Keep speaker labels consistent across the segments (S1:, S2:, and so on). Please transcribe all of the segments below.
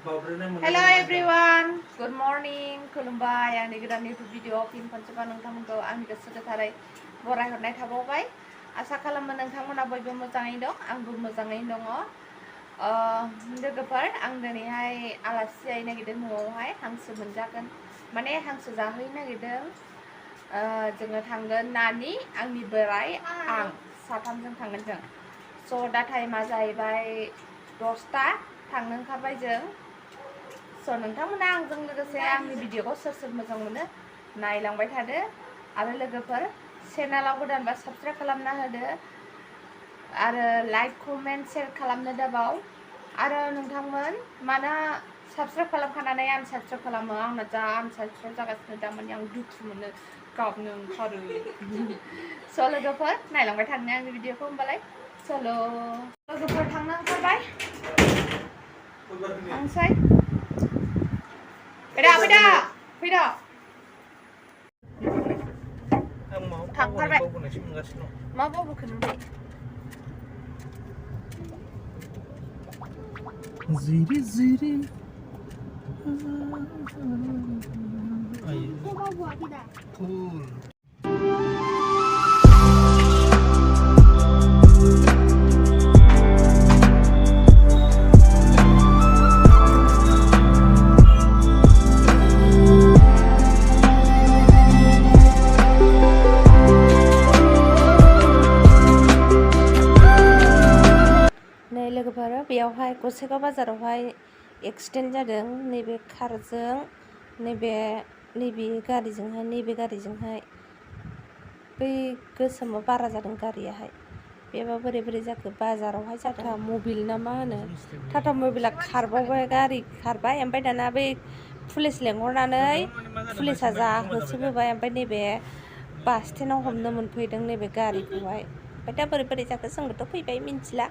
S1: Hello everyone, good morning, खुलुमबाय आंनि गोदान YouTube भिडिअ फिन खनसेबाव नोंथांमोनखौ आंनि गोसो गोथारै बरायहरनाय थाबावबाय। आसा खालामो नोंथांमोना बयबो मोजाङै दं, आंबो मोजाङैनो दङ। लोगोफोर आं दिनैहाय आलासि जाहैनो नागिरदों न'आवहाय हांसो मोनजागोन माने हांसो जाहैनो नागिरदों। जोङो थांगोन नानि आंनि बोराय आं साथामजों थांगोन जों। स' दा टाइमा जाहैबाय 10टा थांनो ओंखारबाय जों। स' नोंथांमोना आंजों लोगोसे आंनि भिडिअखौ सोर सोर मोजां मोनो नायलांबाय थादो आरो लोगोफोर चेनेलाव गोदानबा साबस्क्राइब खालामना होदो आरो लाइक कमेन्ट शेयार खालामनो दाबाव। आरो नोंथांमोन माना साबस्क्राइब खालामखानानै आनसाबस्क्राइब खालामो आंना जा आनसाबस्क्राइब जागासिनो दामानि आं दुखु मोनो गाबनो ओंखारो। स' लोगोफोर नायलांबाय थानो आंनि भिडिअखौ होमबालाय चल' लोगोफोर थांनो ओंखारबाय थांसै। फैदा थांथारबाय मा बावबोखो नों
S2: जिरि जिरि फुल
S1: लोगोफोर बेयावहाय गसाइगाव बाजारावहाय एक्सिडेन्ट जादों नैबे कारजों नैबे गारिजोंहाय बै गोसोमाव बारा जादों गारियाहाय। बेबा बोरै बोरै जाखो बाजारावहाय टाटा मबिल ना मा होनो टाटा मबिला खारबावबाय गारि खारबाय ओमफ्राय दाना बै पुलिस लेंहरनानै पुलिसा जा होसोबोबाय ओमफ्राय नैबे बास स्टेन्डआव हमनो मोनफैदों नैबे गारिखौहाय। ओमफ्राय दा बोरै बोरै जाखो जोंबोथ' फैबाय मिन्थिला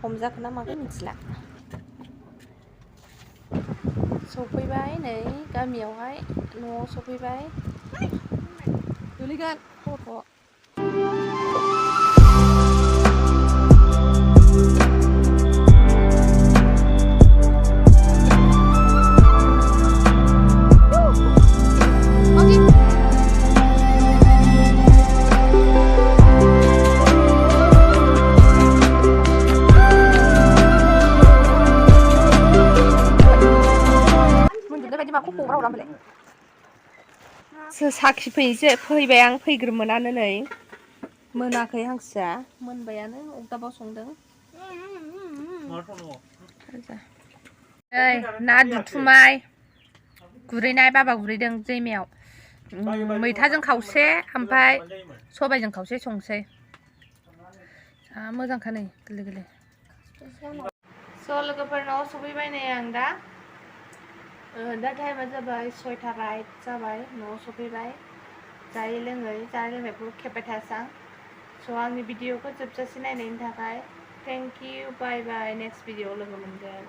S1: हमजाखो ना माखो मिथिला। सफैबाय नै गामियावहाय न'आव सफैबाय गोलैगोन गथ'। साखि फैबाय आं फैग्रोमोनानो नै मोनाखै हांसोआ मोनबायानो अगदाबाव संदों। ना दुथुमाय गुरैनाय बाबा गुरैदों दैमायाव मैथाजों खावसे ओमफ्राय सबायजों खावसे संसै जा मोजांखा नै गोरलै गोरलै। स' लोगोफोर न'आव सफैबाय नै आं दा टाइमा जाबाय 6टा राइट जाबाय न'आव सफैबाय जायै लोङै जानाय लोंनायखौ खेबबाय थायासै आं। स' आंनि भिडिअखौ जोबजासे नायनायनि थाखाय thank you bye bye next भिडिअआव लोगो मोनगोन।